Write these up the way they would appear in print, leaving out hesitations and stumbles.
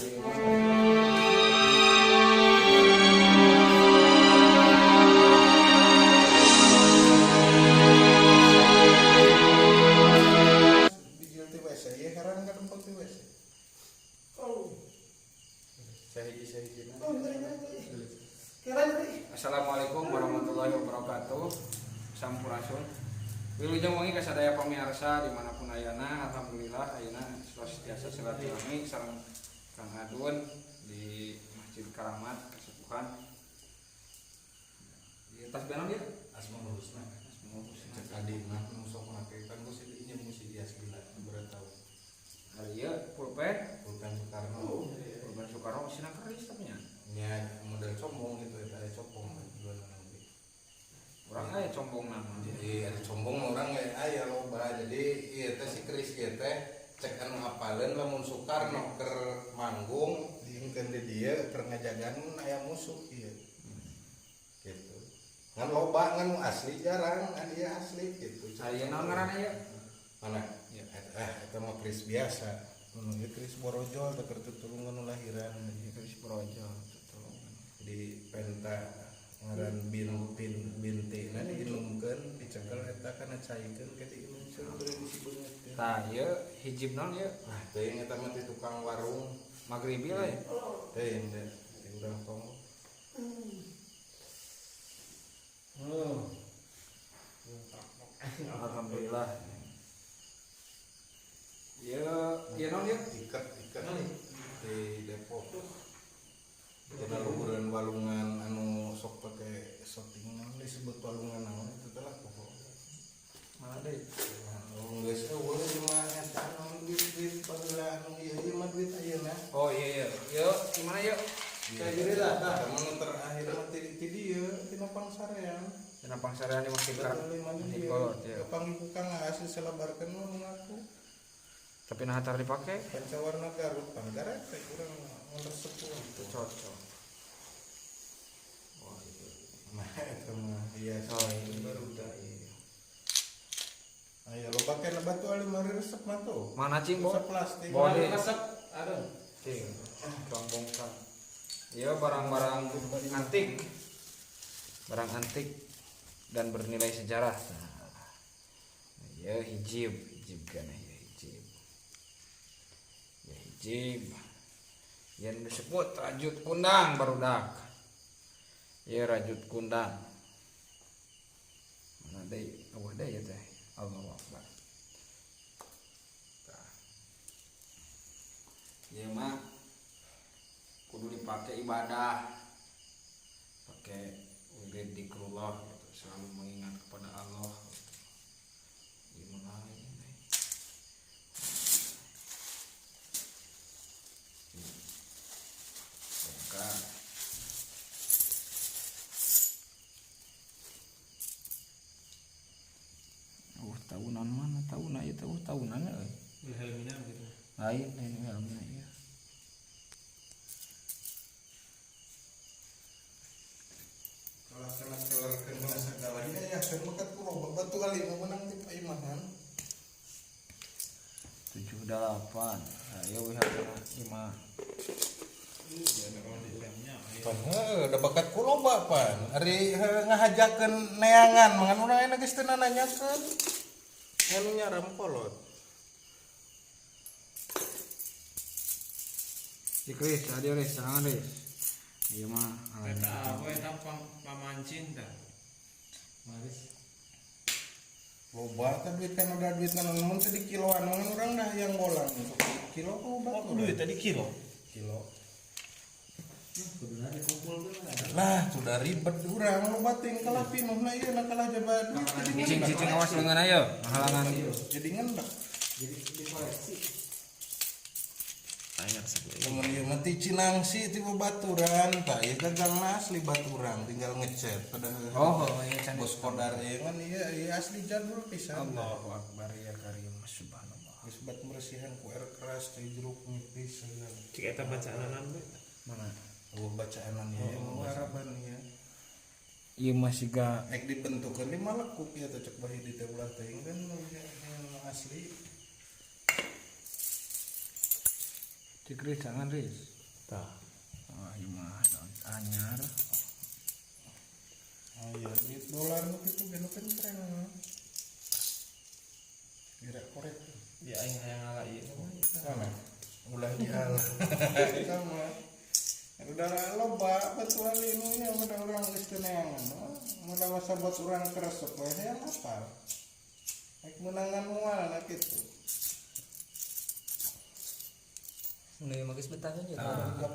Bijil ti WC, ieu heran ka tempat ti WC. Oh. Sahiji-sahijina. Oh, ngeri ngeri ngeri. Keren ngeri. Assalamualaikum warahmatullahi wabarakatuh. Sampurasun. Wilujeng wengi ka sadaya pamirsa dimanapun ayana. Alhamdulillah ayeuna tiasa silaturahmi sareng Kang Adun di Masjid Karamat Kasepuhan. Di tas benon ieu? Asmaul Husna. Asmaul Husna. Cek adi mah nu sok make kan geus diinjem ku si Ias gila beberapa tahun. Ari ieu pulpen, Pulpen Soekarno. Pulpen Soekarno sina keris tapi nya. Nya model combong gitu eta aya copong dua nanti. Urang aya combong nama. Jadi ada combong mah urang ge aya loba. Jadi ieu teh si keris ieu teh cek anu apaleun lamun Soekarno keur manggung diengkeun di dieu keur ngajagaan mun aya musuh ieu. Gitu. Ngan loba ngan nu asli jarang, ngan ieu asli gitu. Aya naon ngaranna ieu? Mana? Iya. Eta mah keris biasa. Nu ieu keris borojol teh keur tutulungan nu lahiran. Ieu keris borojol tutulungan. Di penta ngaran bin bin binti na diinumkeun dicekel eta kana caikeun ke diinumkeun beureum isi beungeut teh. Tah ieu hijib naon ieu? Ah teuing eta mah ti tukang warung Magribi lah ya. Teuing teh ti urang tong. Oh. Alhamdulillah. Ieu ieu naon ieu? Iket iket di Depok. Dina luhureun walungan anu sok pake shooting naon disebut walungan naon itu teh lah pokokna. Mana deui? Oh geus eueuh ieu mah eta naon duit-duit baheula anu ieu ieu mah duit ayeuna. Oh iya iya. Ieu gimana ieu? Kayak gini lah, tah. Kamu nu terakhir mah ti dieu, tina Pangsarean. Tina Pangsarean di Masjid Karamat. Betul, lima di Masjid dieu. Kolot, ya. Kapanggih ku Kang asli selebarkeun mah nu ngaku. Tapi nah tar dipake. Pancawarna Garut, pan Garut teh urang resep urang. Itu cocok. Wah, iya. Nah, itu mah iya. Oh, iya. Baru dah iya. Aya loba keneh batu ali mari resep mah tuh. Mana cing, Bo? Resep plastik. Bo, di. Resep, aduh. Cing. Tukang bongkar. Iya, barang-barang antik. Barang antik dan bernilai sejarah. Nah, iya hijib, hijib kan ya hijib. Ya hijib. Yang disebut rajut kundang barudak. Iya rajut kundang. Mana deui? Eueuh deui ya teh. Allahu Akbar. Tah. Ieu mah kudu dipake ibadah. Pakai wirid zikrullah gitu, selalu mengingat kepada Allah gitu. Ieu mah lain teh. Bongkar. Oh, tahunan mana? Tahunan ieu teh, oh, tahunan euy. Wilhelmina gitu. Lain, lain Wilhelmina ieu. Kalau kena kelerkeun kana sagalanya ya kan mekat ku loba batu ali mah meunang ti paimahan. 78. Nah, ieu Wilhelmina imah. Pan heuh da bakat ku loba pan. Ari heuh ngahajakeun neangan mangan urang ayeuna geus teu nanyakeun. Anu nyaram kolot. Dikris, tadi ris, tangan ris. Ieu mah Eta apa eta pamancing tah. Maris. Loba teh duit kan udah duit kan mun teh di kiloan mun urang dah yang bolang. Kilo ku obat. Oh, duit tadi kilo. Kilo. Sebenarnya kumpul tuh Lah, sudah ribet urang loba ting kalah pinuhna ieu na kalah jaba duit jadi Cicing ngendak. cicing awas leungeun ayo, halangan. Jadi ngendak. Jadi dikoleksi. Tanya resep euy. Temen ieu mah ti Cinangsi ti babaturan, tah ieu gagangna asli baturan tinggal ngecet padahal. Oh, oh iya can. Bos Kodar ieu kan ieu ieu asli jadul pisan. Allahu Akbar ya Karim, subhanallah. Geus bat meresihan ku air keras teh jeruk nipis segala. Cik eta bacaanan we. Mana? Oh, bacaanan ieu oh, Araban ieu. Ieu masih ga Ek dibentukeun di malekuk ieu teh cek bahi di teh ulah teuing kan nu yang asli. Cik Riz, jangan Riz. Tah. Wah, ieu mah anyar. Aya duit dolar nu kitu ge nu keren. Gerak korek. Ya aing hayang ngala ieu. Mana? Ulah diala. Sama. Udah loba baturan nu nya udah urang geus teu neangan. Mun masa buat urang keresep we hayang apal. Rek meunangan moal na kitu. Nu ieu mah geus betah aja.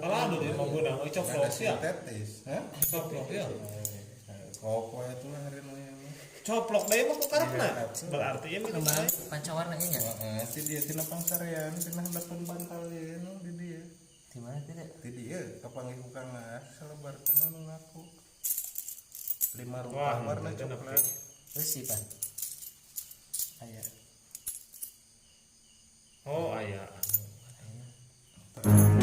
Alah aduh dia mah beunang euy coplok sia. Sintetis, hah? Coplok ya. Koko itu lah hari nu nya. Coplok deui mah ku karepna. Berarti ieu milik Kembang aing. pancawarna nya. Heeh, si dia tina pangsarean tina handapeun bantal ieu nu di dieu. Di mana tidak? Di dieu kapanggih ku Kang Aas salebarkeun nu ngaku. Lima rupa Wah, warna itu coklat. nepi. Beusi pan. Aya. Oh, aya. Tidak.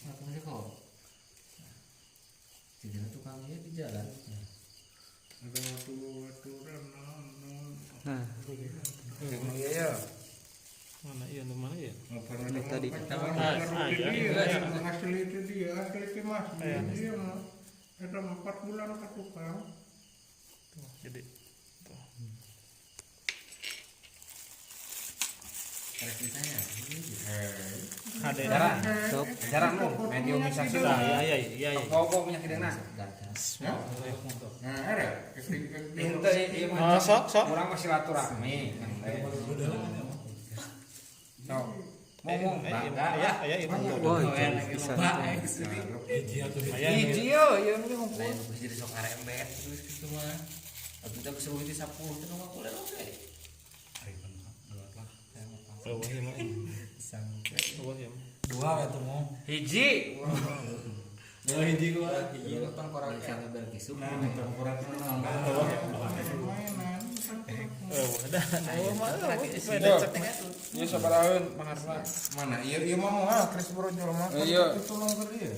Ngapain kok? Jadi tukangnya di jalan. Ada aturan Nah, iya ya. Mana iya nu mana ya? Ini tadi. Asli itu dia, asli itu mas. Dia mah ada 4 bulan ke tukang. Tuh, jadi tuh. Ada Jarang. Jarang lu mediumisasi lah. Iya iya iya. Apa-apa punya hideuna. Nah, ada. Ente ieu mah. Sok sok. Urang mah silaturahmi. Sok. Ngomong bangga Iya iya itu. Wah, itu bisa. Hiji yo, ieu mah ngumpul. Lain jadi sok arembet terus gitu mah. Atuh teh bisa begitu 10 teh mah boleh oke. Oh, iya mah. Sampai Oh, iya mah. Dua ya tuh mau. Hiji. Dua hiji gua. Hiji tengkorak. sampai berkisuk. Oh, dah. Oh, mah. Beda cek. Ieu sabaraha maharna? Mana? Iya iya mah moal Chris Brojol mah. Iya. Itu tolong ke dia.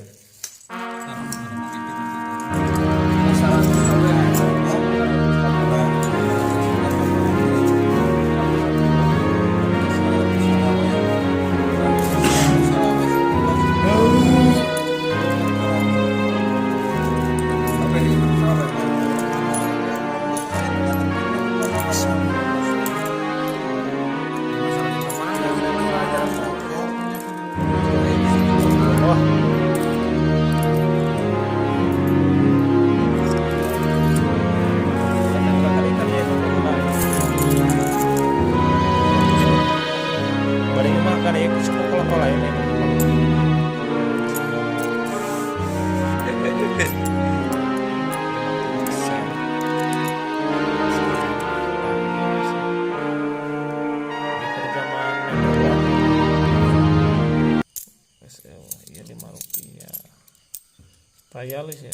Tayalis ya.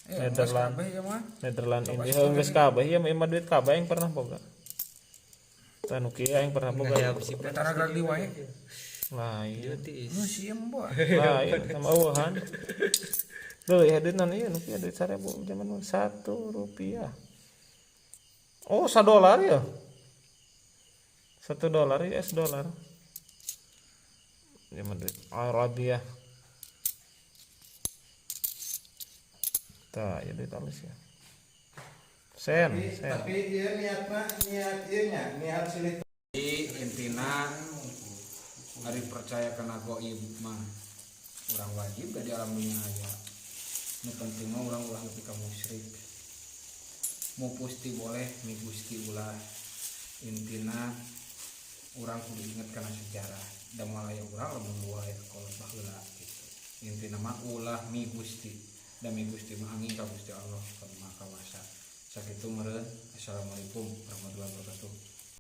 Nederland. Nederland ini geus kabeh ieu mah duit kabeh yang pernah boga. Tah nu kieu aing pernah boga. Tara gerak di wae. Lah iya. Nu sieun boa. Lah iya sama eueuhan. Duh ya duit nan ieu nu kieu duit 1000 zaman 1 rupiah. Oh, $1 ya. $1 US dollar. Zaman duit Arabia. Tah, ya duit halus ya. Sen, sen. Tapi dia niatna niat ieu nya, niat silih intina ari percaya kana goib mah urang wajib da di alam dunia aya. Nu penting mah urang ulah nepi ka musyrik. Mu pusti boleh, mi gusti ulah. Intina urang kudu inget kana sejarah. Da moal aya urang lamun moal aya kolot baheula gitu. Intina mah ulah mi gusti. Da mi gusti mah angin ka Gusti Allah ka Maha Kawasa. Sakitu meureun. Assalamualaikum warahmatullahi wabarakatuh.